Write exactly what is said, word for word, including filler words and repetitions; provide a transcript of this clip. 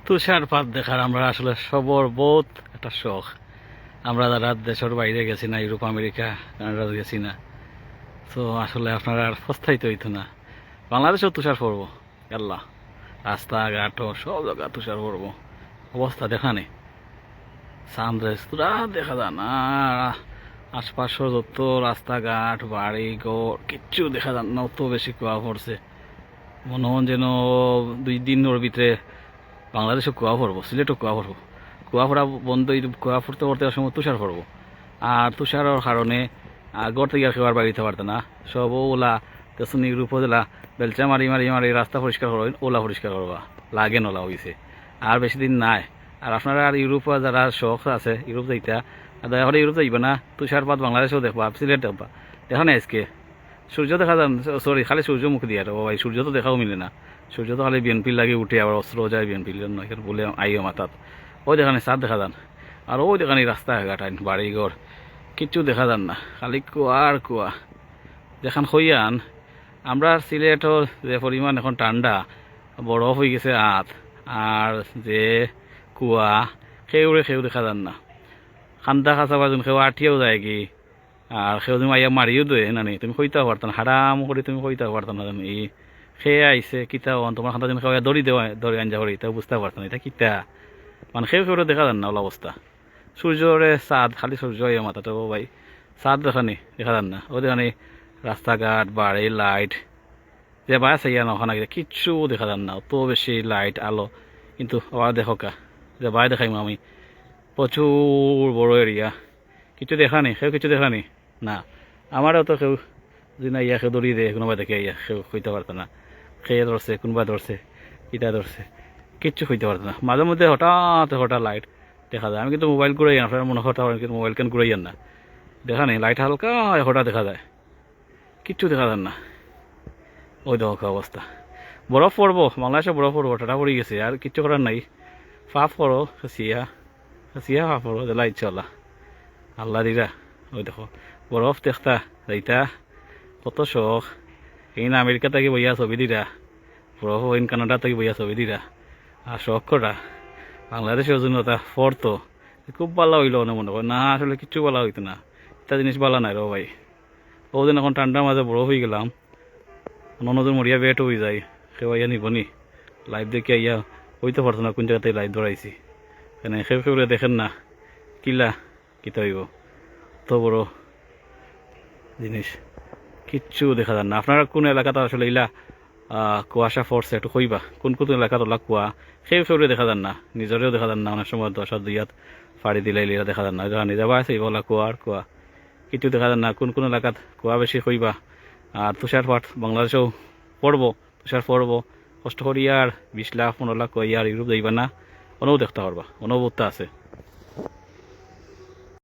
তুষারপাত দেখার আমরা আসলে সবর বহুত একটা শখ। আমরা যারা দেশর বাইরে গেছি না, ইউরোপ, আমেরিকা, কানাডা গেছি না, তো আসলে আপনারা আর পস্তাইতে হইতো না। বাংলাদেশেও তুষার পড়বো, আল্লাহ, রাস্তাঘাটও সব জায়গা তুষার পড়বো। অবস্থা দেখানি, সানরাইজ পুরা দেখা যায় না। আশপাশর যত রাস্তাঘাট, বাড়ি ঘর, কিচ্ছু দেখা যায় না, অত বেশি কুয়া পড়ছে। মনে হয় যেন দুই দিনর ভিতরে বাংলাদেশও কুয়া পড়বো, সিলেটও কুয়া পড়বো। কুয়া পড়া বন্ধ, এই কুয়া পড়তে পড়তে এক সময় তুষার পড়বো। আর তুষারর কারণে, আহ, ঘর থাকি আর কেউ আর বাইরে অইতে পারতো না। সব ওলা, দেখছনি ইউরোপও যেলা বেলচা মারি মারি মারি রাস্তা পরিষ্কার করইন, ওলা পরিষ্কার করবা, লাগেন ওলা অইছে। আর বেশি দিন নাই। আর আপনারা আর ইউরোপ যারা শখ আছে ইউরোপ যাইতা, আর দয়া করে ইউরোপ যাইবা না, তুষারপাত বাংলাদেশেও দেখবা, সিলেট দেখবা। দেখো না আজকে সূর্য দেখা যার না, সরি, খালি সূর্য মুখ দিয়া। ও ভাই, সূর্য তো দেখাও মিলে না। সূর্য তো খালি বিএনপির লাগি উঠে, আবার অস্ত যায় বিএনপির জন্য, এর বলে আইও মাথাত। ওই দেখো না, চাঁদ দেখা যার না। আর ওই দেখো না, রাস্তাঘাট আইন, বাড়ি ঘর, কিচ্ছু দেখা যার না, খালি কুয়া আর কুয়া। যেখান কইয়ান, আমরার সিলেটর যে পরিমাণ এখন ঠান্ডা, বরফ অই গেছে আত, আর যে কুয়া, কেউরে কেউ দেখা যার না। কান্দা কাছা বাজুন কেউ আটিয়াও যায়গি, আর কেউ তুমি আইয়া মারিও দেয় না নি, তুমি কইতাও পারতা না, হারাম করি তুমি কইতাও পারতা না। তুমি ই খে আইছে, কিতা অন, তোমার কান্দা দিন কেউ আইয়া দড়ি দেওয়া, দড়ি আঞ্জা করি, তাও বুঝতে পারতা না, এটা কিতা? মানে কেউ কেউরে দেখা যার না, ওলা অবস্থা। সূর্যরে চাঁদ, খালি সূর্য আইয়া মাথাত, ও ভাই, চাঁদ দেখা নি, দেখা যার না। ও দেখা নি, রাস্তাঘাট, বাড়ি, লাইট, যে বায় চাইয়া না, ওখানে কিচ্ছু দেখা যার না, অত বেশি লাইট, আলো। কিন্তু আবার দেখো কা, যে বায় দেখাইমু আমি, প্রচুর বড় এরিয়া, কিচ্ছু দেখা নি, কেউ কিচ্ছু দেখা নি। না, আমারও তো কেউ যদি না ইয়া কেউ দড়ি দেয়, কোনোবা দেখে ইয়া কেউ কইতে পারতো না, কে ধরছে, কোনবা ধরছে, কিতা ধরছে, কিচ্ছু কইতে পারতো না। মাঝে মধ্যে হঠাৎ হঠাৎ লাইট দেখা যায়। আমি কিন্তু মোবাইল ঘুরাইয়ার না, আপনারা মনে করতা পারেন কিন্তু মোবাইল কেন ঘুরাইয়ার না। দেখা নি, লাইট হালকা হঠাৎ দেখা যায়, কিচ্ছু দেখা যার না। ওই দেখো কি অবস্থা, বরফ পড়বো, বাংলাদেশে বরফ পড়বো, ঠাটা পড়ি গেছে, আর কিচ্ছু করার নাই। ফাফ করো, সিয়া, সিয়া ফাফ করো, দিলা ইনশাল্লাহ, আল্লাহ দিরা। ওই দেখো, বরফ দেখতা যাইতা, কত শখ। এই না আমেরিকা থাকি বইয়া ছবি দিরা, বরফ ওইন কানাডা থাকি বইয়া ছবি দিরা, আর শখ করা। বাংলাদেশর জন্য তা পড়তো, খুব ভালা অইলো অনে মনে কয়। না, আসলে কিচ্ছু ভালা অইতো না, এটা জিনিস ভালা নাই রে ভাই। ওদিন এখন ঠান্ডার মাঝে বরফ অই গেলাম, অন্যজন মরিয়া বেট অই যায়, কেউ আইয়া নিবনি। লাইভ দেখি আইয়া অইতে পারতো না কোন জাগাত লাইভ ধরাইছি। কেনে কেউ কেউরে দেখের না, কিলা, কিতা অইবো? অত বড় জিনিস, কিচ্ছু দেখা যার না। আপনারা কোন এলাকাত আসলে ইলা, আহ, কুয়াশা পড়ছে একটু কইবা, কোন কোন এলাকাত ওলা কুয়া, কেউ কেউরে দেখা যার না, নিজরেও দেখা যার না। অনেক সময় দশ হাত দুই হাত ফাড়ি দিলে ইলা দেখা যার না, দেখা নিজে বায় আছে ওলা কুয়া আর কুয়া, কিচ্ছু দেখা যার না। কোন কোন এলাকাত কুয়া বেশি কইবা। আর তুষারপাত বাংলাদেশেও পড়বো, তুষার পড়বো, কষ্ট করি আর বিশ লাখ পনেরো লাখ কই আর ইউরোপ যাইবা না, অনেও দেখতে পারবা, অনেও বুঝতে আছে।